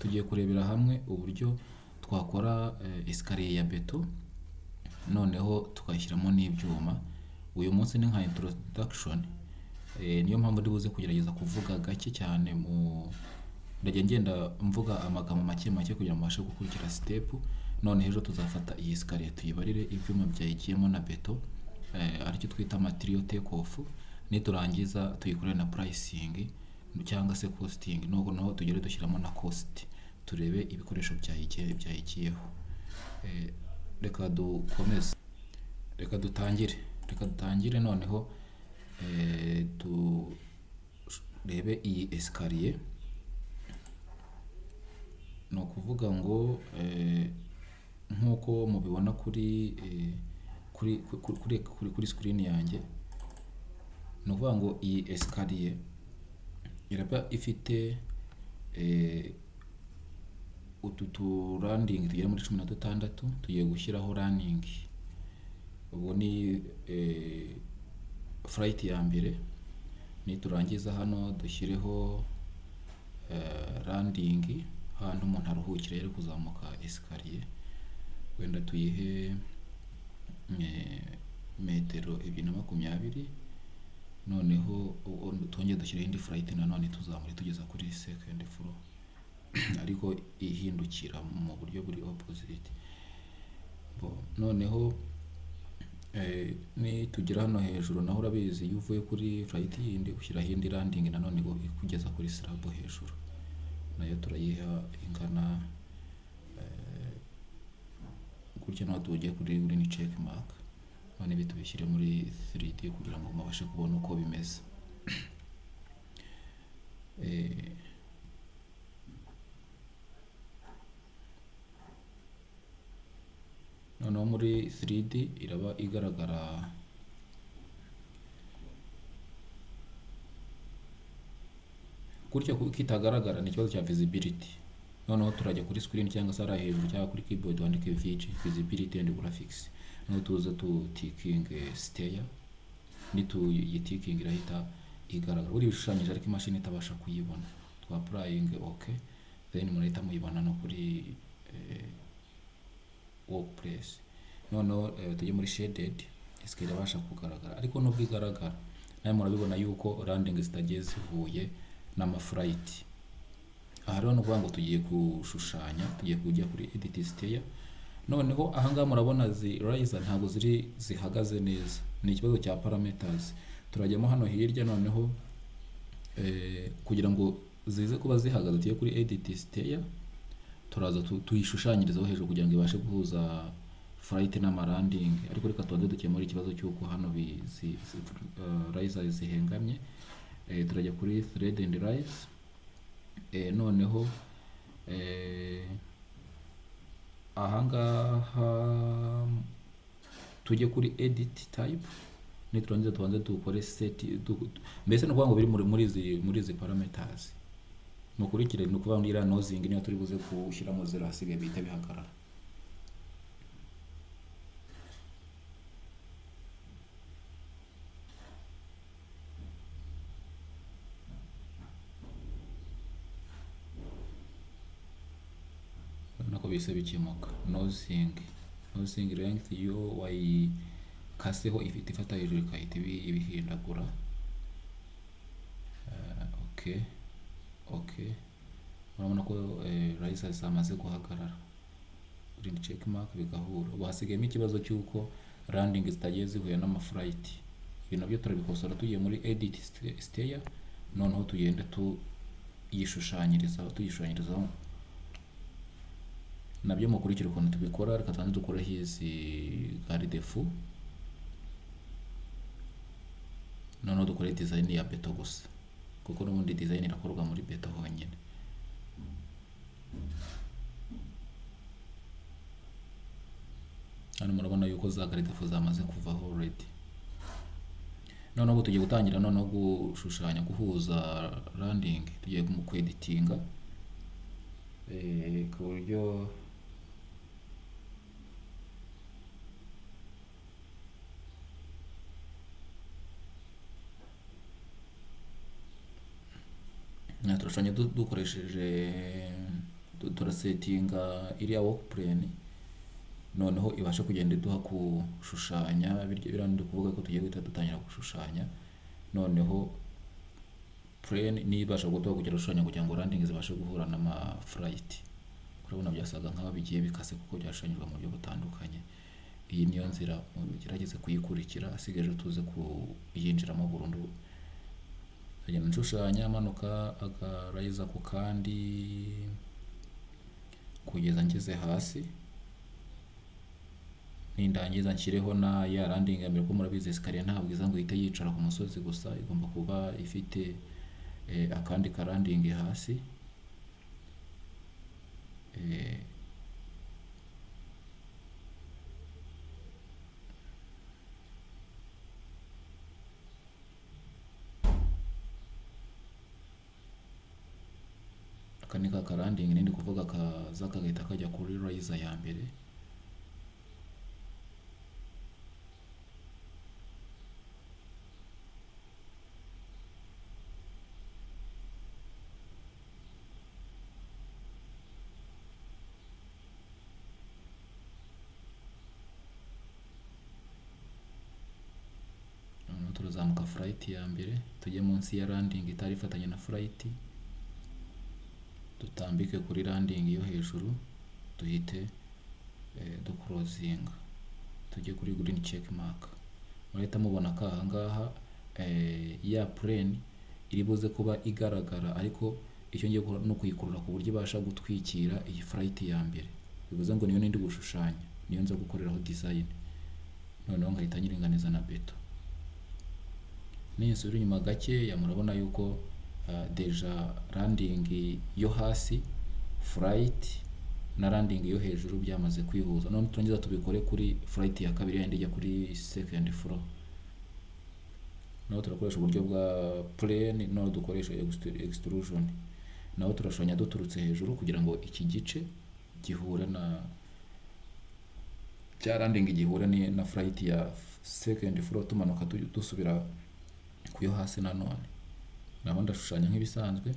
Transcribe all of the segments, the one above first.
Tugiye kurebera hamwe uburyo twakora escalier ya beto, noneho tukayishyiramo n'ibyuma. Uyu munsi ni nka introduction, niyo mpamvu ndi buze kugerageza kuvuga gake cyane, mu ndajya ngenda mvuga amagambo make make kugira ngo mubashe gukurikira step. None ejo tuzafata iyi escalier tuyibarire ibyuma byayigiyemo na beto, aricyo twita material take off. Niturangiza tuyikorere na pricing cyangwa se costing, noneho tugere dushyiramo na cost, turebe ibikoresho byayigiyeho. Reka dukomeze, reka dutangire noneho turebe iyi escalier. Ni ukuvuga ngo nk'uko mubibona kuri screen yanjye, ni ukuvuga ngo iyi escalier iraba ifite utu tu landing tugera muri 16. Tugiye gushyiraho landing, ubwo ni flight ya mbere. Niturangiza hano dushyireho landing, ahantu umuntu aruhukira ari kuzamuka escalier, wenda tuyihe metero 2 na 20. Noneho twongere dushyireho indi flight nanone, tuzamure tugeza kuri second floor, ariko ihindukira mu buryo buri opposite. Noneho nitugera hano hejuru naho, urabizi, iyo uvuye kuri flight yindi ushyiraho indi landing nanone ikugeza kuri slab hejuru, nayo turayiha ingana gutya. Naho tugiye kuri green check mark. None ibi tubishyire muri 3D kugira ngo mubashe kubona uko bimeze. Noneho muri 3D iraba igaragara gutya. Kuko itagaragara ni ikibazo cya visibility. Noneho turajya kuri screen cyangwa se hariya hejuru cyangwa kuri keyboard wandike VG, visibility and graphics. Noneho tuze tu ticking stair, nituyiticking irahita igaragara. Buri bishushanyije ariko imashini itabasha kuyibona. Twa applying, okay, then murahita muyibona no kuri workplace. Noneho tujye muri shaded, escalier irabasha kugaragara. Ariko nubwo igaragara, nawe murabibona yuko landing zitagiye zihuye n'amaflight. Aha rero ni ukuvuga ngo tugiye gushushanya, tugiye kujya kuri edit stair. Noneho ahangaha murabona zi riser ntabwo ziri zihagaze neza, ni ikibazo cya parameters. Turajyamo hano hirya, noneho kugira ngo zize kuba zihagaze tugiye kuri edit stair, turaza tuyishushanyirizeho hejuru kugira ngo ibashe guhuza flight n'amalanding. Ariko reka tubanze dukemure ikibazo cy'uko hano riser zihengamye. Turajya kuri tread and rise. Noneho ahangaha tujye kuri edit type, niturangiza tubanze dukore set. Mbese ni ukuvuga ngo biri muri izi parameters mukurikire. Ni ukuvuga ngo iriya nosing niyo turi buze gushyiramo zero, hasigaye bihita bihagarara. Urabona ko bihise bikemuka. Nosing length, iyo wayikaseho ifite ifata hejuru ikahita ibihindagura. Okay, urabona ko riser zamaze guhagarara, green check mark, bigahura. Ubu hasigayemo ikibazo cy'uko landing zitagiye zihuye n'amaflight. Ibi nabyo turabikosora tugiye muri edit stair, noneho tugende tuyishushanyirizaho. Nabyo mukurikire ukuntu tubikora. Reka tubanze dukoreho izi garde-fou, noneho dukore design ya beto gusa, kuko n'ubundi design irakorwa muri beto honyine. Hano murabona yuko za garde-fou zamaze kuvaho already. Noneho ubu tugiye gutangira noneho gushushanya, guhuza landing. Tugiye mu kweditinga ku buryo turashushanya dukoresheje Turasettinga iriya work plane, noneho ibashe kugenda iduha gushushanya. Biriya ndi kuvuga ko tugiye guhita dutangira gushushanya, noneho plane niyo ibasha kuduha kugera gushushanya kugira ngo landing zibashe guhura n'ama flight. Urabona byasaga nkaho bigiye bikase kuko byashushanyijwe mu buryo butandukanye. Iyi niyo nzira, mugerageze kuyikurikira, asigaye ejo tuze kuyinjiramo burundu. Ndagenda nshushanya manuka agarayiza ku kandi kugeza ngeze hasi. Nindangiza nshyireho na ya landing ya mbere, kuko murabizi escalier ntabwo iza ngo ihite yicara ku musozi gusa, igomba kuba ifite akandi ka landing hasi. Aka ni ka landing nindi kuvuga kaza kagahita kajya kuri riser ya mbere. Noneho turazamuka flight ya mbere, tujye munsi ya landing itari ifatanye na flight, dutambike kuri landing yo hejuru, duhite duclosinga, tujye kuri green check mark. Murahita mubona ko aha ngaha ya plane iri buze kuba igaragara, ariko icyo ngiye gukora ni ukuyikurura ku buryo ibasha gutwikira iyi flight ya mbere, bivuze ngo niyo nindi gushushanya, niyo nza gukoreraho design. Noneho nkahita nyiringaniza na beto. Ninsubira inyuma gakeya murabona yuko deja landing yo hasi, flight na landing yo hejuru byamaze kwihuza. None turangiza tubikore kuri flight ya kabiri yandi ijya kuri second floor. Naho turakoresha uburyo bwa plane, naho dukoresha extrusion. Naho turashushanya duturutse hejuru kugira ngo iki gice gihure na cya landing, gihure na flight ya second floor, tumanuka dusubira ku yo hasi nanone. Naho ndashushanya nk'ibisanzwe.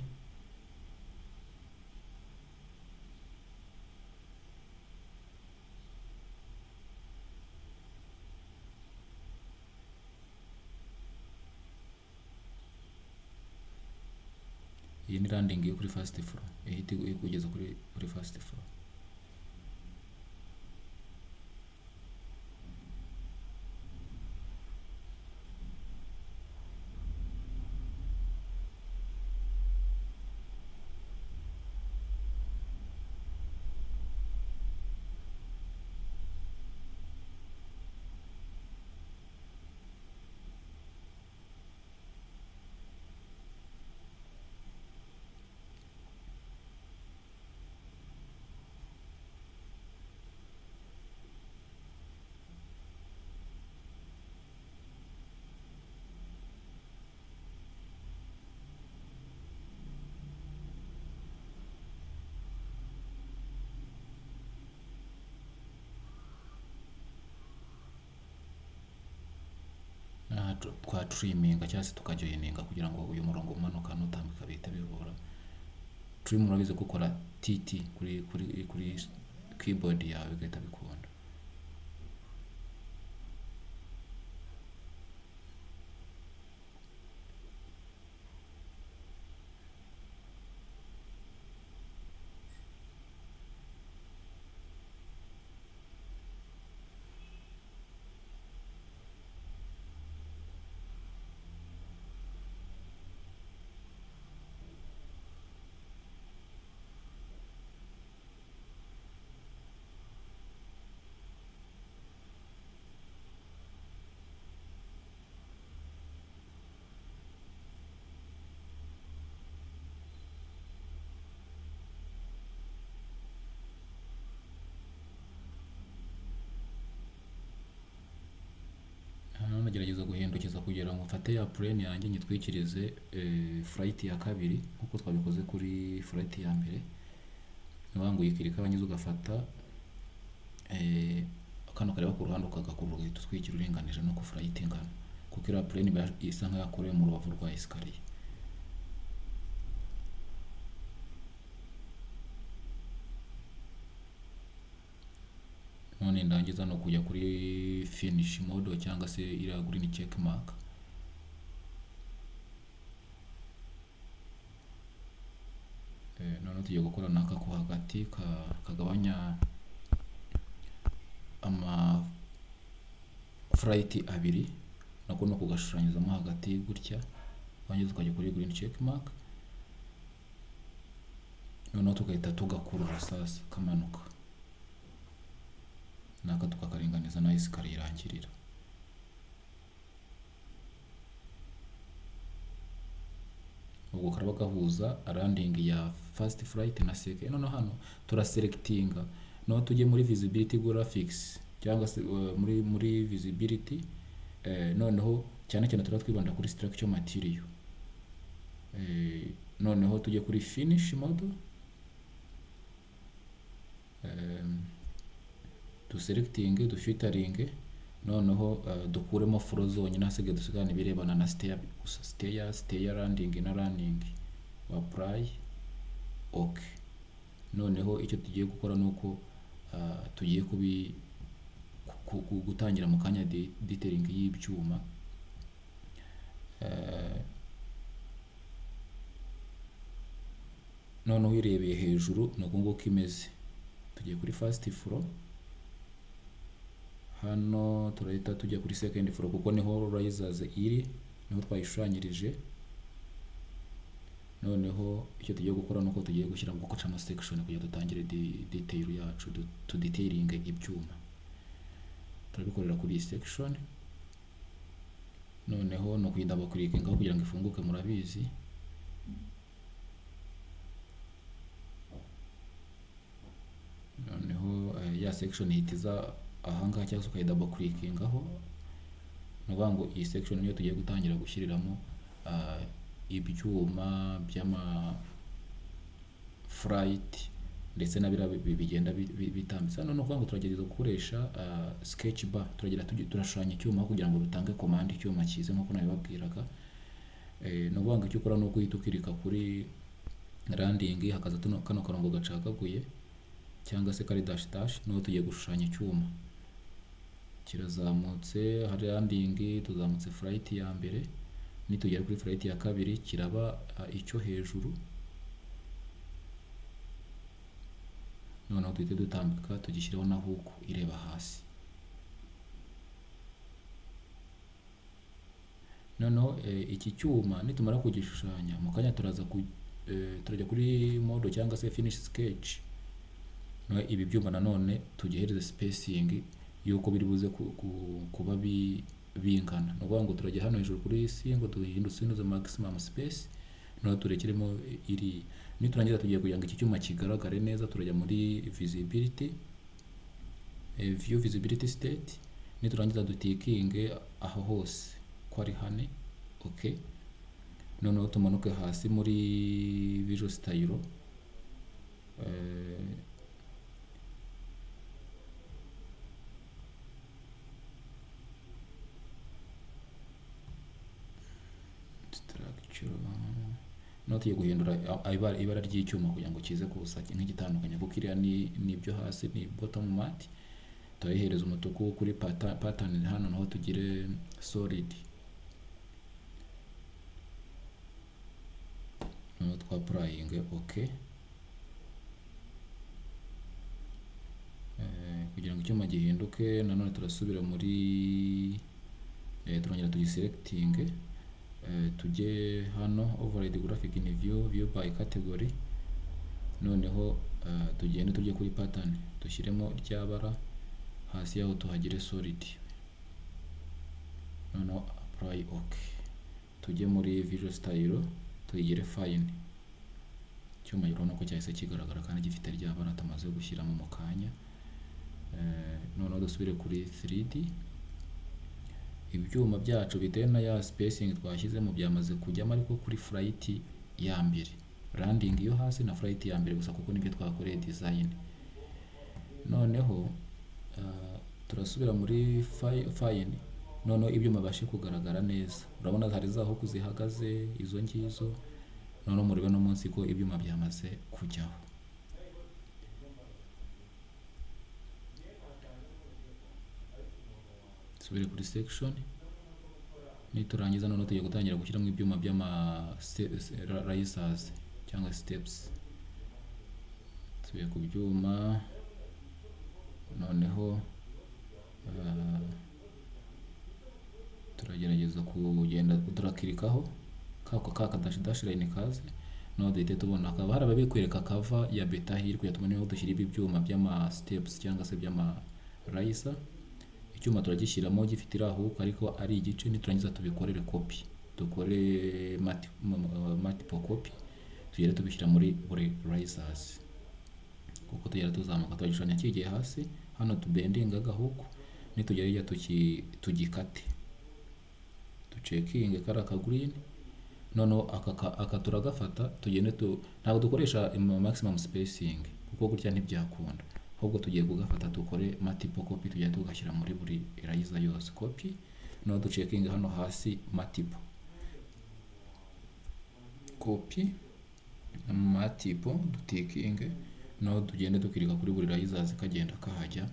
Iyi ni landing yo kuri first floor, ihita ikugeza kuri first floor. Twa triminga cyangwa se tukajoininga kugira ngo uyu murongo umanuka n'utambika bihite bihura. Trim urabizi ko ukora TT kuri keyboard yawe bigahita bikunda. Nagerageza guhindukiza kugira ngo mfate ya plane yanjye nyitwikirize flight ya kabiri nkuko twabikoze kuri flight ya mbere. Niba ngo uyikirika wangiza ugafata kano kareba ku ruhande ukagakurura ugahita utwikira uringanije no ku flight ingana, kuko iriya plane iba isa nkaho yakorewe mu rubavu rwa escalier. Nindangiza no kujya kuri finish model cyangwa se iriya green check mark. Noneho tugiye gukora n'aka ko hagati kagabanya ama flight abiri, nako no kugashushanyizamo hagati gutya, twangiza tukajya kuri green check mark, noneho tugahita tugakurura sasa kamanuka, naka tukakaringaniza naho escalier irangirira. Ubwo karaba gahuza landing ya first flight na second. Noneho hano turaselectinga, noneho tujye muri visibility graphics cyangwa se muri visibility, noneho cyane cyane turaba twibanda kuri structure material. Noneho tujye kuri finish model, duselectinge, dufilteringe, noneho dukuremo floor zonyine, hasigaye dusigarane ibirebana na stair gusa, stair, stair landing na landing, apply, okay. Noneho icyo tugiye gukora ni uko tugiye gutangira mu kanya detailing y'ibyuma. Noneho uyirebeye hejuru ni uku nguku imeze. Tugiye kuri first floor, hano turahita tujya kuri second floor kuko niho risers iri, niho twayishushanyirije. Noneho icyo tugiye gukora ni uko tugiye gushyira mu gucamo section kugira dutangire detail yacu, tudetailinge ibyuma. Turabikorera kuri iyi section. Noneho ni ukuyidouble clickingaho kugira ngo ifunguke, murabizi. Noneho ya section ihita iza ahangaha, cyangwa se ukayidouble clickingaho. Ni ukuvuga ngo iyi section niyo tugiye gutangira gushyiriramo ibyuma by'ama flight ndetse na biriya bigenda bitambitse. Hano ni ukuvuga ngo turagerageza gukoresha sketch bar, turagenda turashushanya icyuma kugira ngo dutange command icyuma kize nk'uko nabibabwiraga. Ni ukuvuga ngo icyo ukora ni uko uhita ukirika kuri landing, hakaza kano karongo gacagaguye cyangwa se kari dash dash. Noneho tugiye gushushanya icyuma kirazamutse, hari landing, tuzamutse flight ya mbere, nitugera kuri flight ya kabiri kiraba icyo hejuru. Noneho duhite dutambika tugishyireho na hook ireba hasi. Noneho iki cyuma nitumara kugishushanya mu kanya turaza turajya kuri model cyangwa se finish sketch. Noneho ibi byuma nanone tugihereze spacing y'uko biri buze kuba bingana. Ni ukuvuga ngo turajya hano hejuru kuri single duhinduze maximum space, noneho turekeremo iri. Niturangiza tugiye kugira ngo iki cyuma kigaragare neza, turajya muri visibility, view visibility state. Niturangiza dutikinge aho hose ko ari hane, okay. Noneho tumanuke hasi muri visual style, structure. Noneho tugiye guhindura ibara ry'icyuma kugira ngo kize kusa nk'igitandukanye, kuko iriya ni ibyo hasi, ni bottom mat, turayihereza umutuku. Kuri pattern hano naho tugire solid. Noneho twapplyinge okay. Kugira ngo icyuma gihinduke nanone turasubira muri, turongera tugiselectinge, tujye hano override graphic in view, view by category. Noneho tugende tujye kuri pattern, dushyiremo rya bara, hasi yaho tuhagire solid. Noneho apply okay. Tujye muri visual style tuyigire fine. Icyuma urabona ko cyahise kigaragara kandi gifite rya bara tumaze gushyiramo mu kanya. Noneho dusubire kuri 3D. Ibyuma byacu bitewe na ya spacing twashyizemo byamaze kujyamo, ariko kuri flight ya mbere, landing yo hasi na flight ya mbere gusa, kuko nibyo twakoreye design. Noneho turasubira muri fine. Noneho ibyuma bibashe kugaragara neza, urabona hari za hook zihagaze izo ngizo. Noneho murebe no munsi ko ibyuma byamaze kujyaho. Dusubire kuri section. Niturangiza noneho tugiye gutangira gushyiramo ibyuma by'ama risers cyangwa steps. Tugiye ku byuma, noneho turagerageza kugenda turakirikaho kako ka dash dash line kaze, noneho duhite tubona hakaba hari ababikwereka cover ya beta hirya kugira tubone aho dushyira ibi byuma by'ama steps cyangwa se by'ama riser. Icyuma turagishyiramo gifite iriya hook ariko ari igice, niturangiza tubikorere copy, dukore multiple copy, tugende tubishyira muri buri risers, kuko tugenda tuzamuka tugishushanya kigiye hasi. Hano tubendinga agahook, nitugera hirya tugikate, ducekinge kariya ka green. Noneho aka turagafata tugende tu, ntabwo dukoresha maximum spacing kuko gutya ntibyakunda, ahubwo tugiye kugafata dukore multiple copy, tugende tugashyira muri buri riser yose copy. Noneho ducekinge hano hasi multiple copy, multiple dutikinge, noneho tugende dukirika kuri buri risers kagenda kahajya.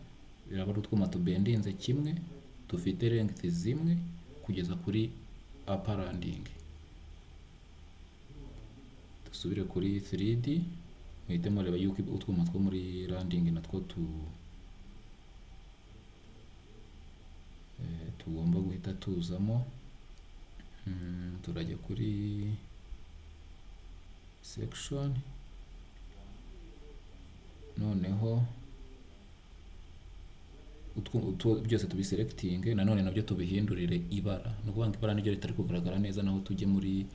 Biraba ari utwuma tubendinze kimwe dufite length zimwe kugeza kuri upper landing. Dusubire kuri 3D, muhite mureba yuko utwuma two muri landing natwo tugomba guhita tuzamo. Turajya kuri section, noneho byose tubiselectinge, nanone nabyo tubihindurire ibara. Ni ukuvuga ngo ibara niryo ritari kugaragara neza, naho tujye muri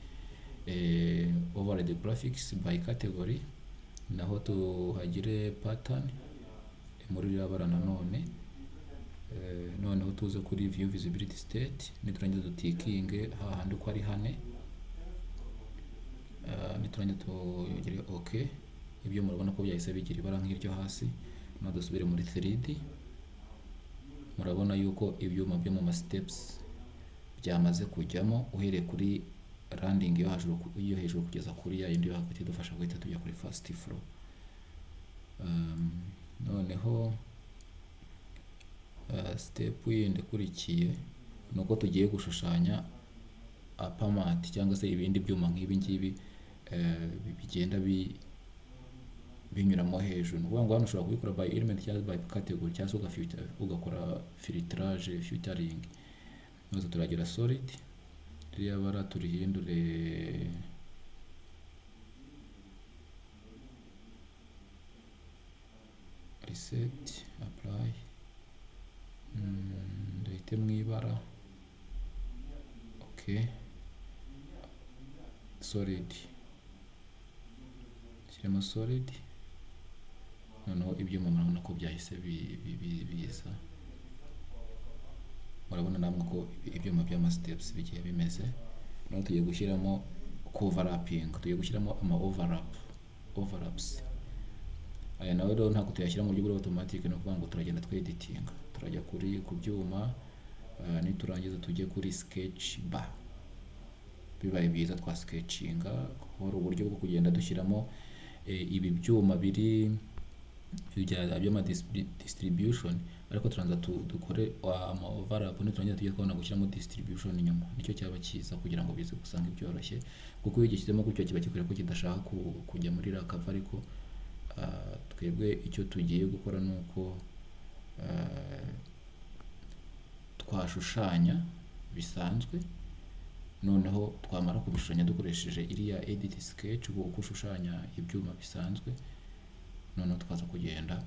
overlay graphics by category, naho tuhagire pattern muri ririya bara nanone. Noneho tuze kuri view visibility state, niturangiza dutikinge hahandi uko ari hane. Niturangiza tugire ok. Ibyo murabona ko byahise bigira ibara nk'iryo hasi. Noneho dusubire muri 3D, murabona yuko ibyuma byo mu ma steps byamaze kujyamo, uhereye kuri landing yo hejuru kugeza kuri ya yindi yo hagati, idufasha guhita tujya kuri first floor. Noneho step yindi ikurikiye ni uko tugiye gushushanya upper mat cyangwa se ibindi byuma nk'ibi ngibi bigenda binyuramo hejuru. Ni ukuvuga ngo hano ushobora kubikora by element cyangwa by category, cyangwa se ugakora filtrage, filtering. Maze turagira solid, ririya bara turihindure reset, apply, duhite mu ibara ok, solid, shyiramo solid. Noneho ibyuma murabona ko byahise biza. Murabona namwe ko ibyuma by'ama steps bigiye bimeze. Noneho tugiye gushyiramo overlapping, tugiye gushyiramo ama overlaps. Aya nawe rero ntabwo tuyashyira mu buryo buri automatic, ni ukuvuga ngo turagenda tweditinga, turajya kuri ku byuma, niturangiza tujye kuri sketch bar. Bibaye byiza twa sketchinga, kuko hari uburyo bwo kugenda dushyiramo ibi byuma biri by'ama distribution, ariko turanza dukore ama overlap, niturangiza tujye twabona gushyiramo distribution inyuma. Nicyo cyaba cyiza kugira ngo bize gusanga byoroshye, kuko iyo ugishyizemo gutyo kiba kikwereka ko kidashaka kujya muri iriya cover. Ariko twebwe icyo tugiye gukora ni uko twashushanya bisanzwe, noneho twamara kubishushanya dukoresheje iriya edit sketch, uko ushushanya ibyuma bisanzwe, noneho tukaza kugenda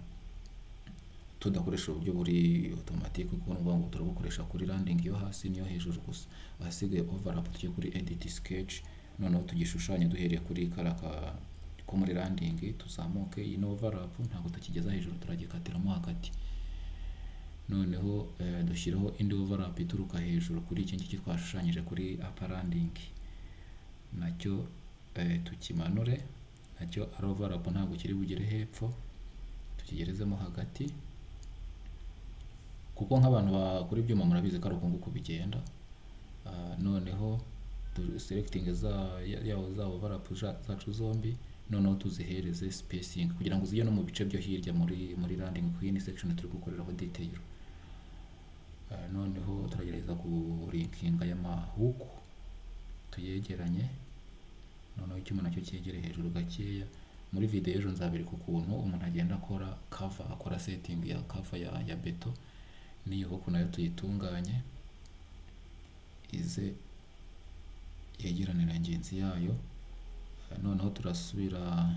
tudakoresha uburyo buri automatic, kuko ni ukuvuga ngo turabukoresha kuri landing yo hasi n'iyo hejuru gusa. Ahasigaye overlap tujye kuri edit sketch, noneho tugishushanye duhereye kuri kariya ko muri landing, tuzamuke. Iyi ni overlap, ntabwo tukigeza hejuru, turagikatiramo hagati. Noneho dushyireho indi overlap ituruka hejuru kuri iki ngiki twashushanyije kuri upper landing, nacyo tukimanure, nacyo ari overlap, ntabwo kiri bugere hepfo, tukigerezemo hagati, kuko nk'abantu bakora ibyuma murabizi ko ari uku nguku bigenda. Noneho selecting za overlap zacu zombi, noneho tuzihereze spacing kugira ngo zijye no mu bice byo hirya muri landing, ku yindi section turi gukoreraho detail. Noneho turagerageza kulinkinga aya mahook tuyegeranye, noneho icyuma nacyo cyegere hejuru gakeya. Muri video ejo nzabereka ukuntu umuntu agenda akora cover, akora setting ya cover ya beto. N'iyi hook nayo tuyitunganye ize yegerane na ngenzi yayo. Noneho turasubira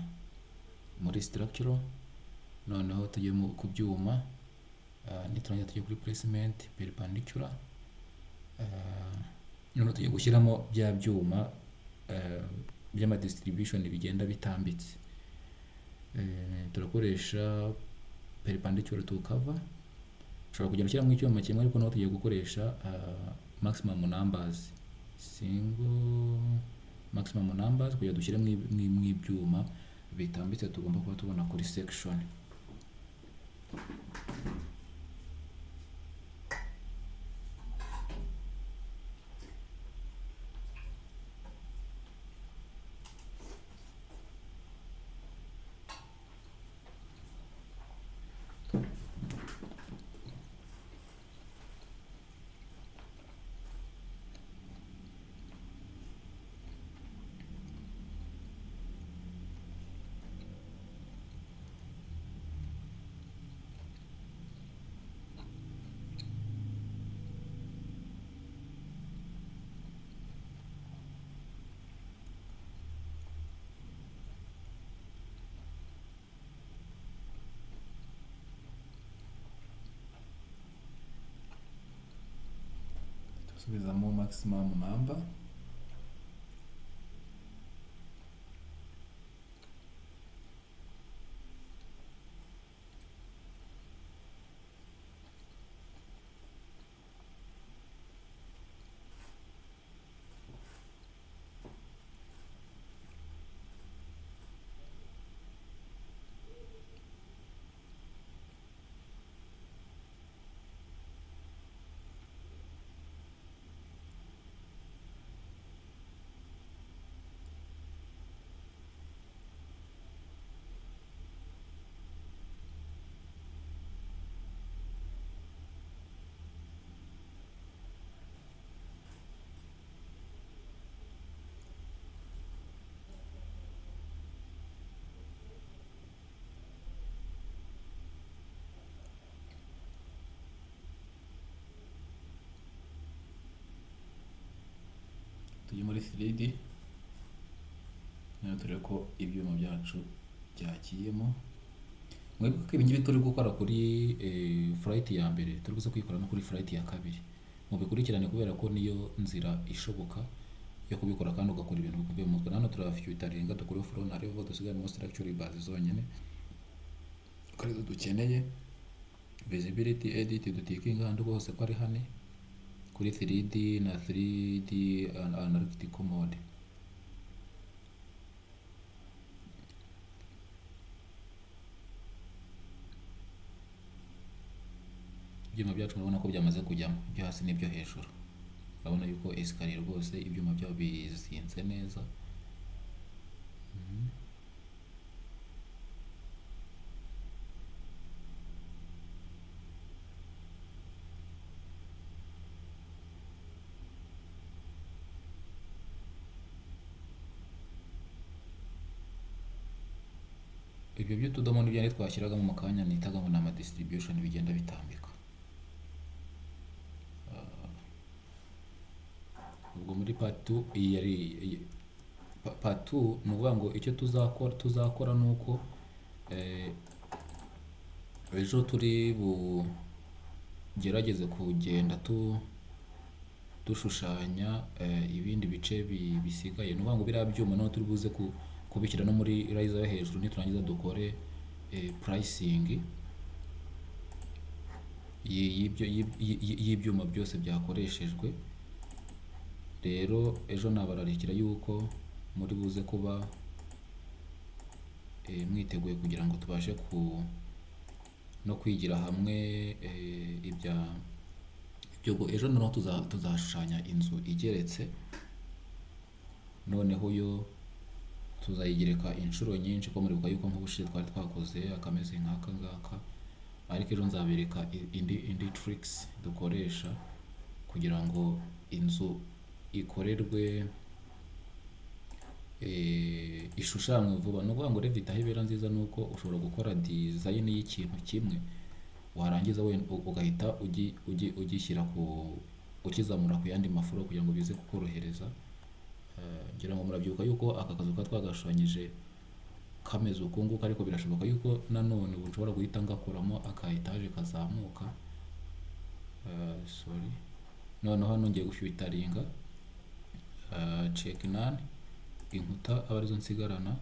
muri structure, noneho tujye ku byuma. Niturangiza tujye kuri placement perpendicular. Noneho tujye gushyiramo bya byuma by'ama distribution bigenda bitambitse. Turakoresha perpendicular to cover. Ushobora kugenda ushyiramo icyuma kimwe, ariko naho tugiye gukoresha maximum numbers, single maximum numbers, kugira dushyire mu ibyuma bitambitse tugomba kuba tubona kuri section. Subizamo maximum number. Tujye muri 3D noneho turebe ko ibyuma byacu byagiyemo. Mwibuke ko ibingibi turi gukora kuri flight ya mbere, turi buze kuyikora no kuri flight ya kabiri. Mubikurikirane kubera ko niyo nzira ishoboka yo kubikora kandi ugakora ibintu bikuvuye mu mutwe. Hano turafilteringa dukore floor na level, dusigaremo structure base zonyine ko arizo dukeneye. Visibility edit dutikinga ahandi hose ko ari hane kuri 3D na 3D analytical mode. Ibyuma byacu murabona ko byamaze kujyamo, ibyo hasi n'ibyo hejuru. Urabona yuko escalier rwose ibyuma byabo bizinze neza. Ibyo by'utudomo n'ibyo twashyiragamo mu kanya nitaga ngo ni ama distribution bigenda bitambika. Ubwo muri part 2 iyi yari part 2, ni ukuvuga ngo icyo tuzakora ni uko ejo turi bugerageze kugenda dushushanya ibindi bice bisigaye. Ni ukuvuga ngo biriya byuma noneho turi buze kubishyira no muri riser yo hejuru, niturangiza dukore pricing y'ibyuma byose byakoreshejwe. Rero ejo nabararikira yuko muri buze kuba mwiteguye kugira ngo tubashe no kwigira hamwe ibya ibyo. Ejo noneho tuzashushanya inzu igeretse, noneho yo tuzayigereka inshuro nyinshi, ko muribuka yuko nk'ubushize twari twakoze akameze nk'aka ngaka. Ariko ejo nzabereka indi tricks dukoresha kugira ngo inzu ikorerwe, ishushanywe vuba. Ni ukuvuga ngo Revit aho ibera nziza ni uko ushobora gukora design y'ikintu kimwe, warangiza ugahita ugishyira ku ukizamura ku yandi ma floor kugira ngo bize kukorohereza. Ngira ngo murabyibuka yuko aka kazu kuba twagashushanyije kameze uku nguku, ariko birashoboka yuko nanone ubu nshobora guhita ngakuramo aka etaje kazamuka. Sorry, noneho hano ngiye gufilteringa, check none, inkuta aba arizo nsigarana,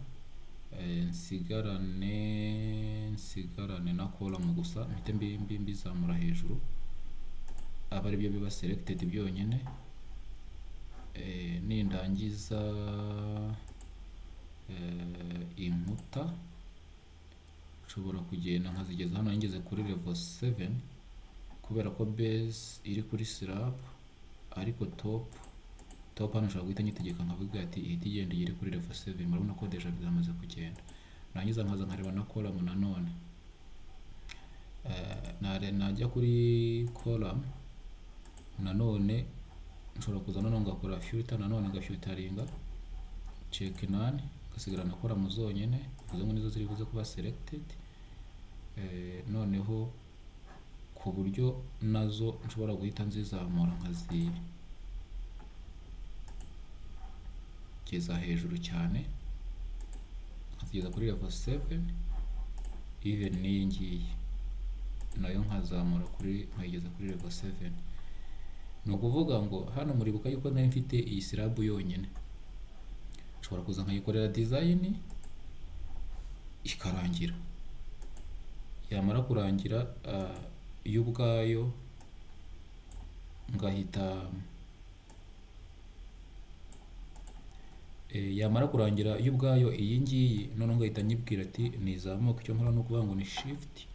nsigarane na column gusa, mpite mbizamura hejuru, aba aribyo biba selected byonyine. Nindangiza, inkuta nshobora kugenda nkazigeza hano ngeze kuri level 7, kubera ko base iri kuri slab, ariko top hano nshobora guhita nyitegeka nkavuga ati ihita igenda igere kuri level 7. Murabona ko déjà byamaze kugenda. Narangiza nkaza nkareba na column nanone. Najya kuri column nanone, nshobora kuza noneho ngakora filter, nanone ngafilteringa check none, ngasigarana column zonyine, bivuze ngo nizo ziri buze kuba selected. Noneho ku buryo nazo nshobora guhita nzizamura nkazigeza hejuru cyane, nkazigeza kuri level 7. Even n'iyi ngiyi nayo nkazamura kuri, nkayigeza kuri level 7. Ni ukuvuga ngo hano muribuka yuko nari mfite iyi slab yonyine, nshobora kuza nkayikorera design ikarangira. Yamara kurangira, yo ubwayo ngahita, yamara kurangira yo ubwayo iyi ngiyi, noneho ngahita nyibwira ati nizamuke. Icyo nkora ni ukuvuga ngo ni shift,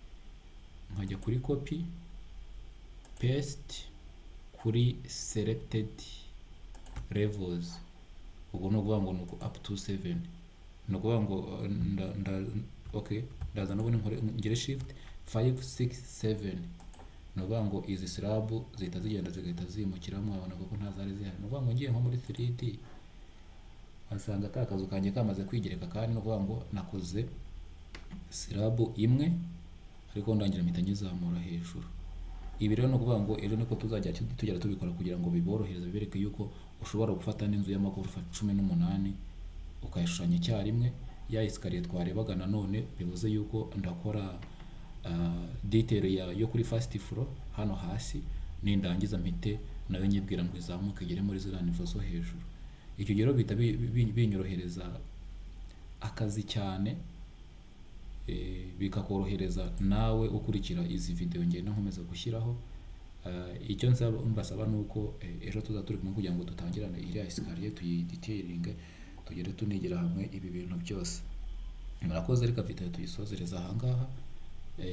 nkajya kuri copy, paste kuri selected levels. Ubwo ni ukuvuga ngo ni uku up to 7. Ni ukuvuga ngo okay, ndaza n'ubundi nkore ngire shift 5 6 7. Ni ukuvuga ngo izi slab zihita zigenda zigahita zimukiramo, wabona ko nta zari zihari. Ni ukuvuga ngo ngiye nko muri 3D wasanga ka kazu kanjye kamaze kwigereka, kandi ni ukuvuga ngo nakoze slab imwe, ariko ndangira mpita nyizamura hejuru. Ibi rero ni ukuvuga ngo ejo niko tuzajya tugera tubikora kugira ngo biborohereze, bibereke yuko ushobora gufata n'inzu y'amagorofa 18 ukayishushanya icyarimwe. Ya escalier twarebaga nanone, bivuze yuko ndakora detail yo kuri first floor hano hasi, nindangiza mpite nayo nyibwira ngo izamuke igere muri ziriya niveau zo hejuru. Icyo gihe rero bihita binyorohereza akazi cyane, bikakorohereza nawe ukurikira izi video ngenda nkomeza gushyiraho. Icyo mbasaba ni uko ejo tuzaba turi kumwe kugira ngo dutangirane iriya escalier, tuyidetailinge, tugere tunigira hamwe ibi bintu byose. Murakoze. Reka video tuyisozereza aha ngaha,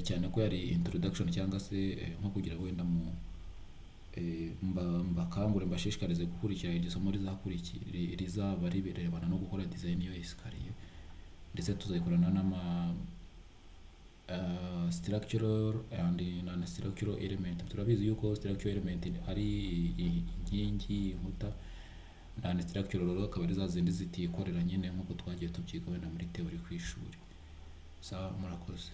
cyane ko yari introduction cyangwa se nko kugira wenda mu mbakangure, mbashishikarize gukurikira iryo somo rizaba ribirebana no gukora design yo escalier, ndetse tuzayikorana n'ama structural and non structural element. Turabizi yuko structural element ari inkingi, inkuta. Non structural rero akaba ari za zindi zitikorera nyine, nk'uko twagiye tubyiga wenda muri theory ku ishuri. Sawa, murakoze.